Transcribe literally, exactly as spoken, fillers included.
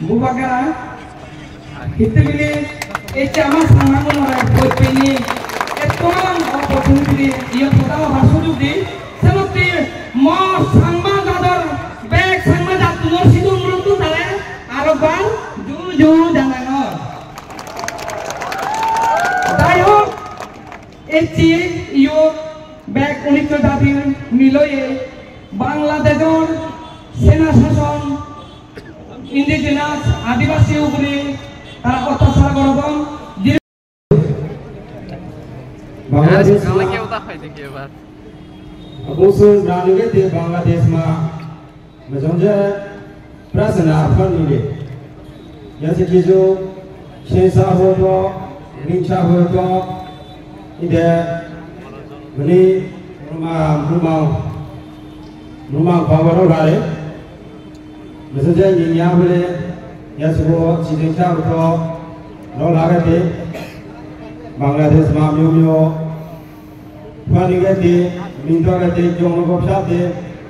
Bubagra, hitte bile ecche ama Changmagunore boi peinei etto bor opportunity di, iyot hoda hobar sujug di, senotte mo Changma jador bek Changma jattunor sidu murottun tare arokbar ju ju janangor. Jai hok, ecche iyot bek unnisso jatir mil oye Bangladeshor sena sason indigenous adibasi ugure tara ottachar gorodon. Bangladesh ma, abusun ranugete Bangladesh ma, mejonje prasana arfan nuge. Yase kijo sensa hoto, rinsa hoto, ide, mani, rumang, rumang, rumang pawaro gare. Messenger nginya bole ya subo sijeng sa uto lo lagate Bangladesh ma myo myo pani gate minto gate jong gop sate